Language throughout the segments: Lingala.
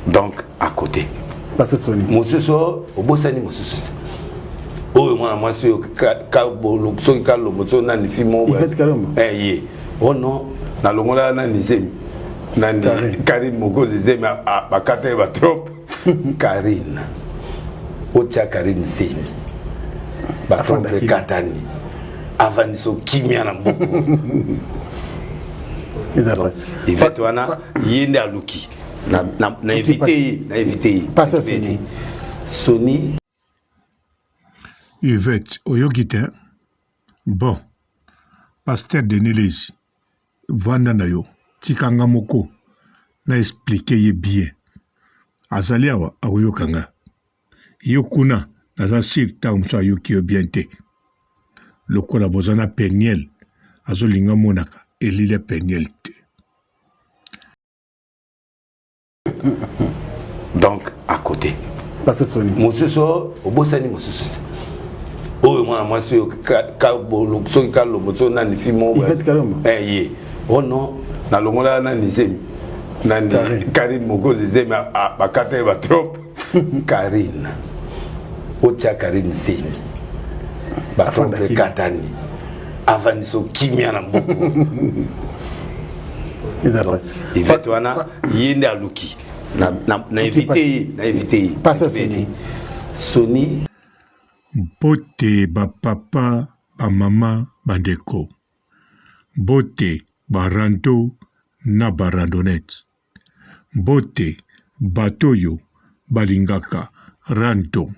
Donc à côté Pasteur Sony mosusu obosani mosusu te oyo mwana mwasi oyo soki kalombo soki nani fi moko eh, ye o oh non nalongolaka nani zemi nani Karine Mokozi zemi bakata ye batrope. Karine otya Karine zemi batrompe ekatani avandisi okimia na mboka. Eza pasi. Ivete wana ye nde aluki na invité ye, na invité ye. Pasteur Sony. Sony. Yvette, oyoki te? Bon, Pasteur Denis Lessi, vanda na yo, tika nga moko na expliquer ye bien. Azali awa akoyoka nga. Yo kuna naza sur tango mosusu ayoki yo bien te. Lokola boza na Penielle, azolinga amonaka elili ya Penielle te. Donc à côté Pasteur Sony mosusu obosani mosusu te oyo mwana mwasi oyo soki kalombo soki nani fi moko eh, ye o oh non nalongolaka nani zemi nani Karine Mokozi zemi bakata ye batrope. Karine otya Karine zemi batrompe ekatani avandisi okimia na mboka. Eza pasi. Ivete wana ye nde aluki na invité ye, na invité ye. Pasteur Sony. Sony. Mbote ba papa, ba mama, ba ndeko. Mbote ba rando na ba randonnette. Mbote bato oyo balingaka rando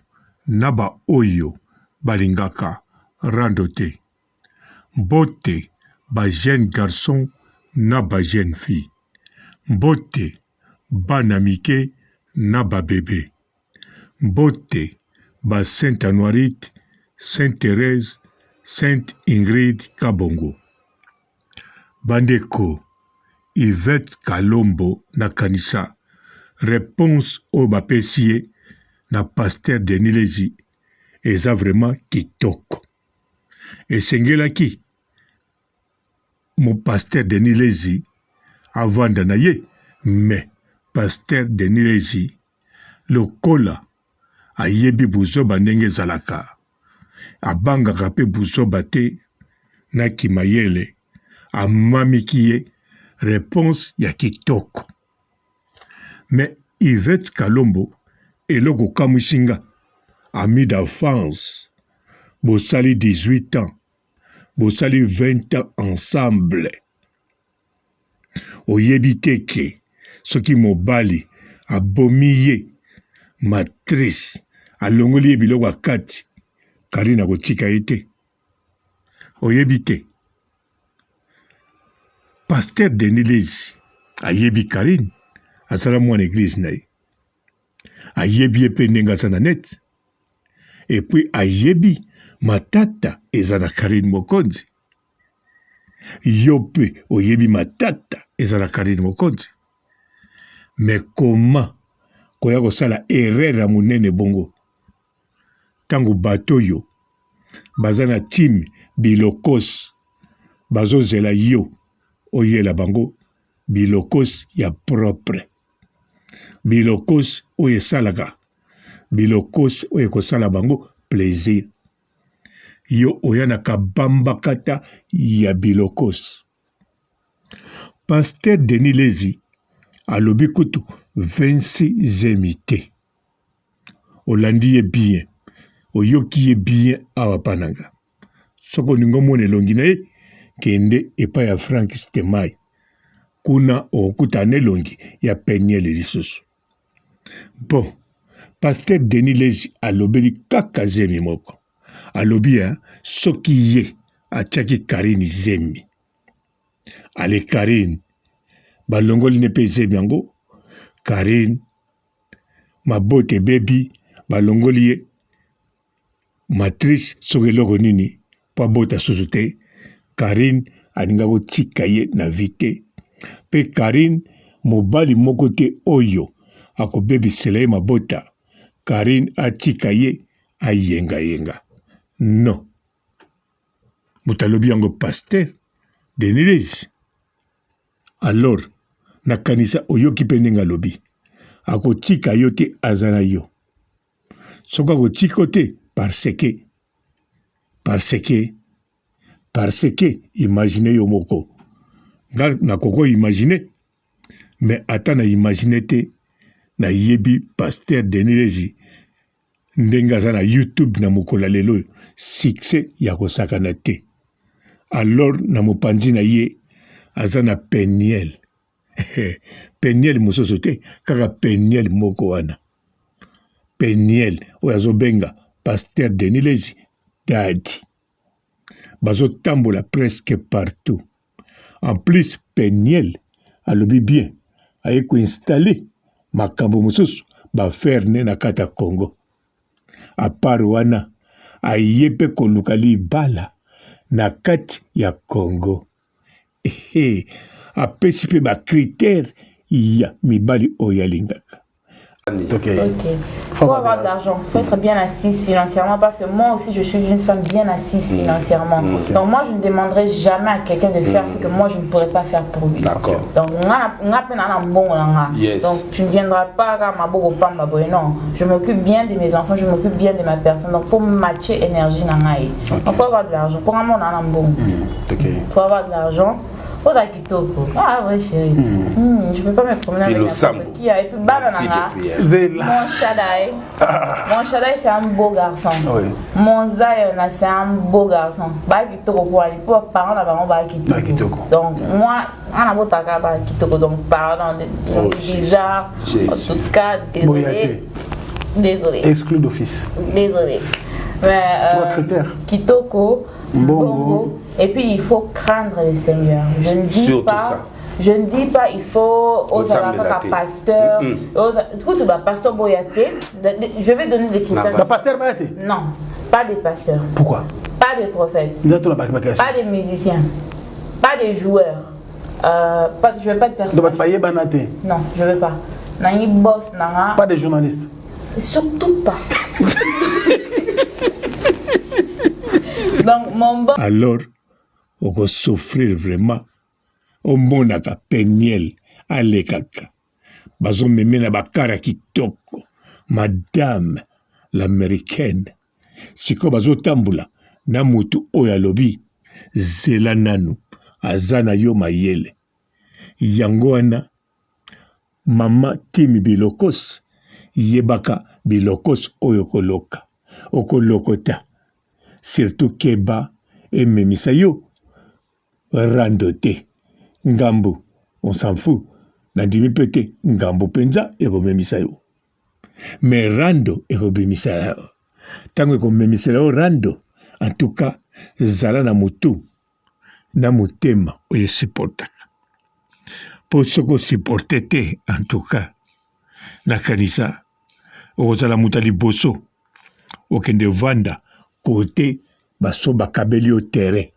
na ba oyo balingaka rando te. Mbote ba jeunes garçons na ba jeunes filles. Mbote bana mike na ba bebes. Mbote ba Saint Anuarite, Saint Therèse, Sainte Ingrid Kabongo. Bandeko, Yvette Kalombo nakanisa reponse oyo bapesi ye na Pasteur Denis Lezi eza vraiment kitoko. Esengelaki mon Pasteur Denis Lezi avanda na ye mais Pasteur Denis Lezi lokola ayebi buzoba ndenge ezalaka, abangaka pe buzoba te na kimayele amamiki ye reponse ya kitoko. Mais Yvette Kalombo eloko okamwisi nga ami d'enfance bosali 18 ans bosali 20 ans ensemble oyebi te ke soki mobali abomi ye matrice alongoli ye biloko ya kati Carine akotika ye te oyebi te Pasteur Denis Lezi ayebi Carine azala mwana eglise na ye ayebi ye pe ndenge aza na net et puis ayebi matata eza na Carine Mokonzi yo pe oyebi matata eza na Carine Mokonzi mais comment koya kosala erreur ya monene bongo ntango bato oyo baza na team bilokos bazozela yo oyela bango bilokos ya propre bilokos oyo esalaka bilokos oyo ekosala bango plaisir yo oya na kabambakata ya bilokos. Pasteur Denis Lezi alobi kutu 26 zemi te. Olandi ye bien, oyoki ye bien awa pa na nga. Soki olingi omona elongi na ye, kende epai ya Frank Stemay. Kuna okokutana na elongi ya Penielle lisusu. Bon, Pasteur Denis Lezi alobeli kaka zemi moko. Alobi hein, soki ye atiaki Carine zemi. Ale Carine balongoli ne pe zemi yango. Carine mabota ebebi balongoli ye matrice soki eloko nini po abota susu te. Carine alinga kotika ye na vie te. Pe Carine mobali moko te oyo akobebisela ye mabota. Carine atika ye ayenga yenga. Non. Moto alobi yango pasteur Denis Lessie. Alors, Nakanisa oyoki mpe ndenge alobi. Akotika yo te aza na yo. Soki akotika yo te parce que parce que parce que imagine yo moko. Nga nakoki ko imaginer mais ata na imaginer te nayebi pasteur Denis Lezi ndenge aza na YouTube na mokolo ya lelo oyo succès ya kosakana te alors na mopanzi na ye aza na Peniel Peniel mosusu te kaka Peniel moko wana Peniel oyo azobenga pasteur Denis Lezi dadi bazotambola presque partout en plus Peniel alobi bien aye koinstalle makambo mosusu baferne na kati ya Congo apart wana aye mpe koluka libala na kati ya Congo Ehe, apesi mpe ba critères ya mibali oyo alingaka. Ok. Ok. Faut avoir de l'argent, faut être bien assise financièrement parce que moi aussi je suis une femme bien assise mmh. financièrement. Mmh. Okay. Donc moi je ne demanderai jamais à quelqu'un de faire mmh. ce que moi je ne pourrais pas faire pour lui. D'accord. Donc yes. Donc tu ne viendras pas à ma pamba non. Je m'occupe bien de mes enfants, je m'occupe bien de ma personne. Donc faut matcher énergie na ngai. Okay. Faut avoir de l'argent. Pour un bon. Okay. Faut avoir de l'argent. oza kitoko ah vrai chérie mm. Mm, je peux pas me promener avec n'importe qui et puis bana na nga mon Shaddai ah. mon Shaddai c'est un beau garçon oui. mon Zion c'est un beau garçon ba kitoko quoi il faut parents na bango ba kitoko donc moi ana botaka ba kitoko donc pardon oh, bizarre en tout cas désolé désolé exclu d'office désolé mais euh, critères kitoko Mbongo. Et puis il faut craindre le Seigneur. Je ne dis Surtout pas. Ça. Je ne dis pas il faut ozala pasteur. Écoute, bah pasteur boya te. Je vais donner des critères. Ba pasteur baya te. Non, pas des pasteurs. Pourquoi? Pas des prophètes. Pas des musiciens. Pas des joueurs. Euh, pas, je veux pas de personne. Donc, Non, je veux pas. Nani boss nanga. Pas des journalistes. Surtout pas. Donc, mon bon. Alors, okosouffrir vraiment omonaka peniel alekaka bazomeme na bakara kitoko madame l'américaine sikoyo bazotambola na motu oyo alobi zela nanu aza na yo mayele yango wana Maman Timi bilokos yebaka bilokos oyo okoloka okolokota surtout keba ememisa yo rando te ngambu on s'en fout nandimi pe te ngambu penza ekomemisa yo mais rando ekobimisa yo tango ekomemisela yo rando en tout cas zala na mutu na motema oyo esupportaka mpo soki osupporte te en tout cas nakanisa okozala moto ya liboso okende vanda kote baso bakabeli yo terrain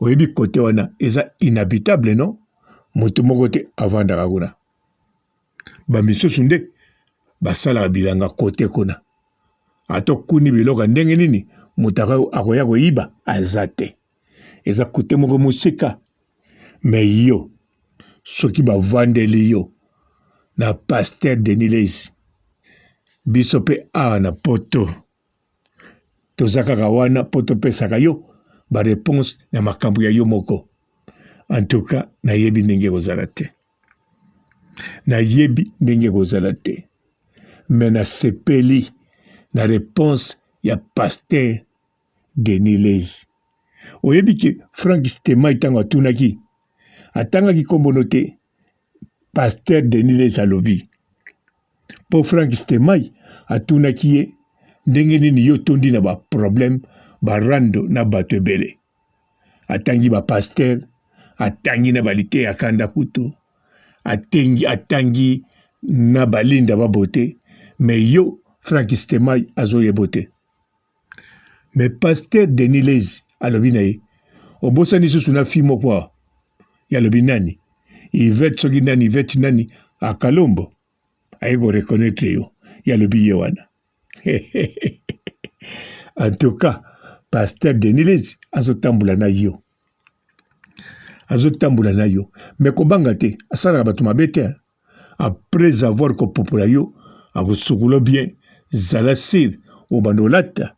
oyebi kote wana eza inhabitable non moto moko te avandaka kuna bamisusu nde basalaka bilanga kote kuna ata okuni biloko ya ndenge nini moto akoya koyiba aza te eza kote moko mosika me yo soki bavandeli yo na pasteur Denis Lessi biso mpe awa na poto toza kaka wana mpo topesaka yo ba reponse na makambo ya yo moko en tout cas nayebi ndenge ekozala te nayebi ndenge ekozala te me nasepeli na reponse ya pasteur Denis Lezi oyebi ke Frank Stemay ntango atunaki atangaki nkombo no te pasteur Denis Lezi alobi mpo Frank Stemay atunaki ye ndenge nini yo otondi na ba problème ba rando na bato ebele atangi ba pasteur atangi na baliteya kanda kutu atengi atangi na balinda babote me yo Frank Stemay azoyebo te me pasteur Denis Lezi alobi na ye obosani susu na fi moko awa ye alobi nani Yvette soki nani Yvette nani akalombo aye ko reconnaître yo ye alobi ye wana en tout cas pasteur Denis Lezi azotambola na yo. Azotambola na yo. Mais kobanga te, asalaka bato mabe te. Après avoir kopopola yo, akosukola bien, zala sur obanda olata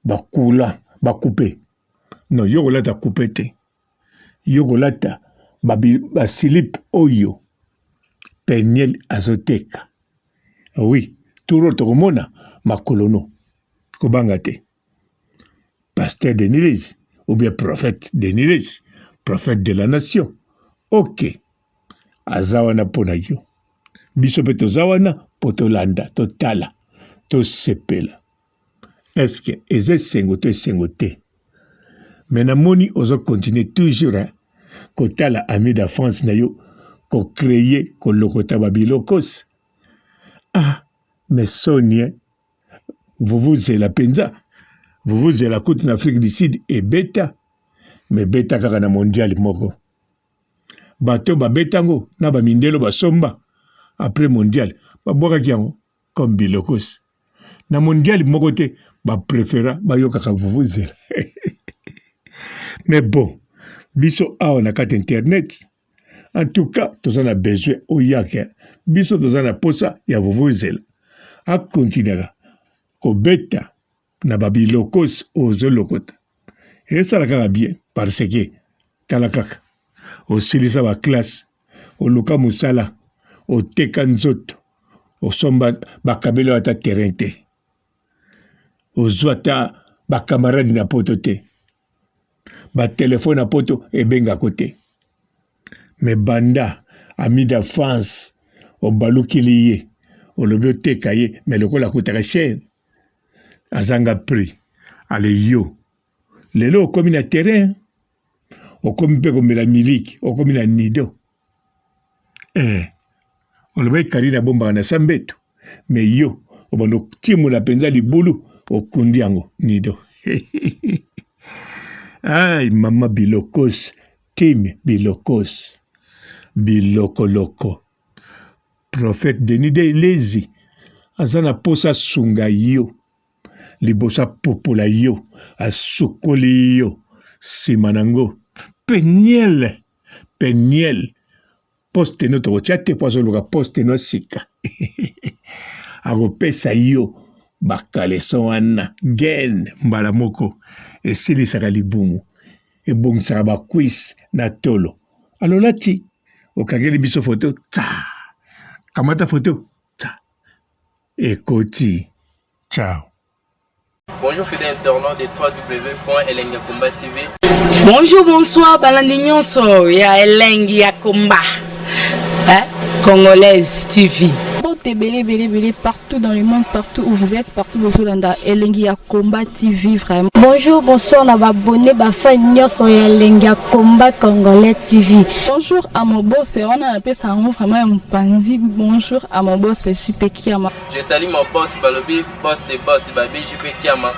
bakula bakupe. Non, yo kolata coupe te. Yo kolata ba slip oyo Peniel azoteka. Oui, tour oyo tokomona makolo no. Kobanga te. Pasteur Denis Lessie ou bien prophète Denis Lessie, prophète de la nation. Ok. Aza wana mpo na yo. Biso mpe toza wana mpo tolanda, totala, tosepela. Est-ce que eza esengo to esengo te? Mais namoni ozo continuer toujours hein, kotala ami d'enfance na yo ko créer kolokota ba bilokos. Ah, mais soni hein. Vuvuzela penza. Vuvuzela kutu na Afrique du Sud ebeta, mais beta kaka na mondial moko. Bato babeta yango na ba mindelo basomba après mondial babwakaki yango comme bilokos. Na mondial moko te ba prefera bayokaka vuvuzela. Mais bon, biso awa na kati internet en tout cas toza na besoin oyaka biso toza na posa ya vuvuzela akontinaka kobeta na babilokos ozolokota esala kaka bien parce que tala kaka osilisa baklasse oluka mosala oteka nzoto osomba bakabeli ata terrain te ozwa ata bakamarade na poto te ba telefone na poto ebengako te me banda ami d'enfance obalukeli ye olobi oteka ye me lokola akutaka chere azanga prix ale yo lelo okomi na terrain okomi mpe komela miliki okomi na nido eh, olobaki karine abombaka na sa mbeto me yo obanda otimola mpenza libulu okundi yango nido ai mama bilokos team bilokos bilokoloko prophète denis de lezi aza na mposa asunga yo liboso apopola yo asukoli yo nsima nango peniel peniel poste no tokotya te mpo azoluka poste no sika akopesa yo bakaleson wana gen mbala moko esilisaka libumu ebongisaka bakwise na tolo alolati okangeli biso foto tsa kamata foto tsa ekoti ciao Bonjour fidèles internautes de www.elengiyakomba TV. Bonjour, bonsoir, balandi nyonso ya Elengi ya Komba. Hein? Congolaise TV. Mbote ebele ebele ebele partout dans le monde, partout où vous êtes, partout bozolanda Elengi ya Combat TV vraiment. Bonjour, bonsoir na ba abonnés, ba fans nyonso ya Elengi ya Combat Congolais TV. Bonjour à mon boss, wana napesa yango vraiment ya mopanzi. Bonjour à mon boss JP Kiama. Je salue mon boss Balobi, boss de boss Babi JP Kiama.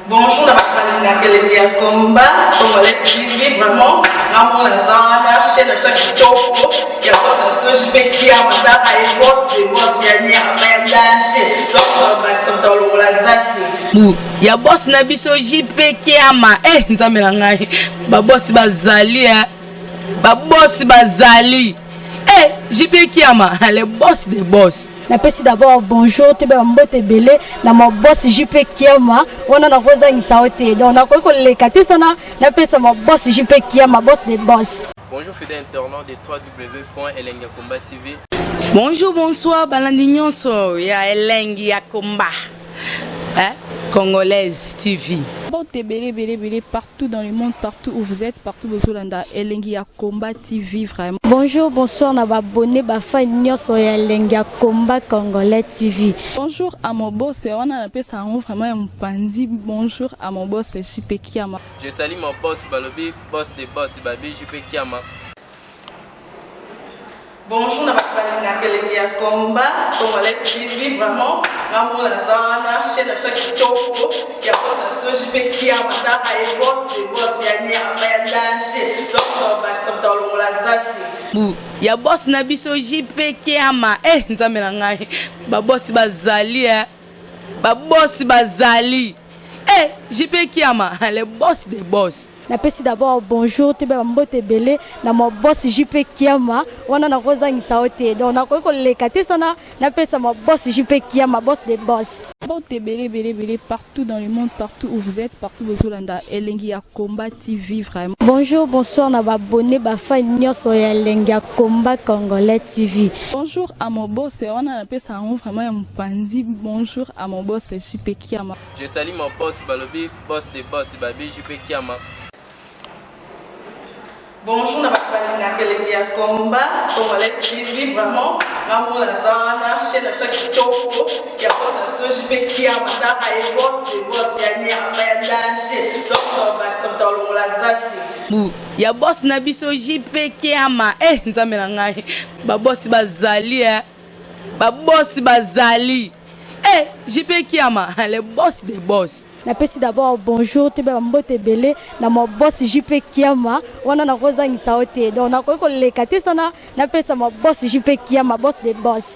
Bonjour na bato balingaka elengi ya combat congolais TV vraiment ngamona naza wana chaîne na biso ya kitoko ya boss na biso JP Kiama tala ye boss de boss ya nyama ya danger donc babakisa moto alongola zaki Bu ya boss na biso JP Kiama eh nzambe na ngai ba boss bazali eh ba boss bazali eh JP Kiama le boss de boss. Napesi d'abord bonjour toyeba mbote ebele na ma boss JP Kiama wana nakozangisa yo te donc nakoki koleka te sana napesa ma boss JP Kiama boss de boss. Bonjour fidèles internautes de www.elengiyakomba TV. Bonjour, bonsoir, balandi nyonso ya Elengi ya Komba. Hein? Congolaise TV. Mbote ebele ebele ebele partout dans le monde, partout où vous êtes, partout bozolanda Elengi ya Combat TV vraiment. Bonjour, bonsoir na ba abonnés, ba fans nyonso ya Elengi ya Combat Congolais TV. Bonjour à mon boss, wana napesa yango vraiment ya mopanzi. Bonjour à mon boss JP Kiama. Je salue mon boss Balobi, boss de boss Babi JP Kiama. Bonjour na bato balingaka elengi ya combat congolais TV vraiment ngamona naza wana chaîne na biso ya kitoko ya boss na biso JP Kiama tala ye boss de boss ya nyama ya danger donc babakisa moto alongola zaki Bu ya boss na biso JP Kiama eh nzambe na ngai ba boss bazali eh ba boss bazali eh JP Kiama le boss de boss. Napesi d'abord bonjour toyeba bambote ebele na ma boss JP Kiama wana nakozangisa yo te. Donc nakoki koleka te sana napesa ma boss JP Kiama, boss de boss. Mbote ebele ebele ebele partout dans le monde, partout où vous êtes, partout bozolanda Elengi ya Combat TV vraiment. Bonjour, bonsoir na ba abonné ba fan nyonso ya Elengi ya Combat Congolais TV. Bonjour à mon boss, wana napesa yango vraiment ya mopanzi. Bonjour à mon boss JP Kiama. Je salue mon boss balobi boss de boss babi JP Kiama. Bonjour na bato balingaka elengi ya combat congolais TV vraiment ngamona naza wana chaîne na biso ya kitoko ya boss na biso JP Kiama taka ye boss de boss ya nyama ya danger donc tobakisa moto alongola zaki bu ya boss na biso JP Kiama eh nzambe na ngai babosi bazali eh babosi bazali eh JP Kiama le boss de boss. Napesi d'abord bonjour toyeba bambote ebele na ma boss JP Kiama wana nakozangisa yo te. Donc nakoki koleka te sana napesa ma boss JP Kiama, boss de boss.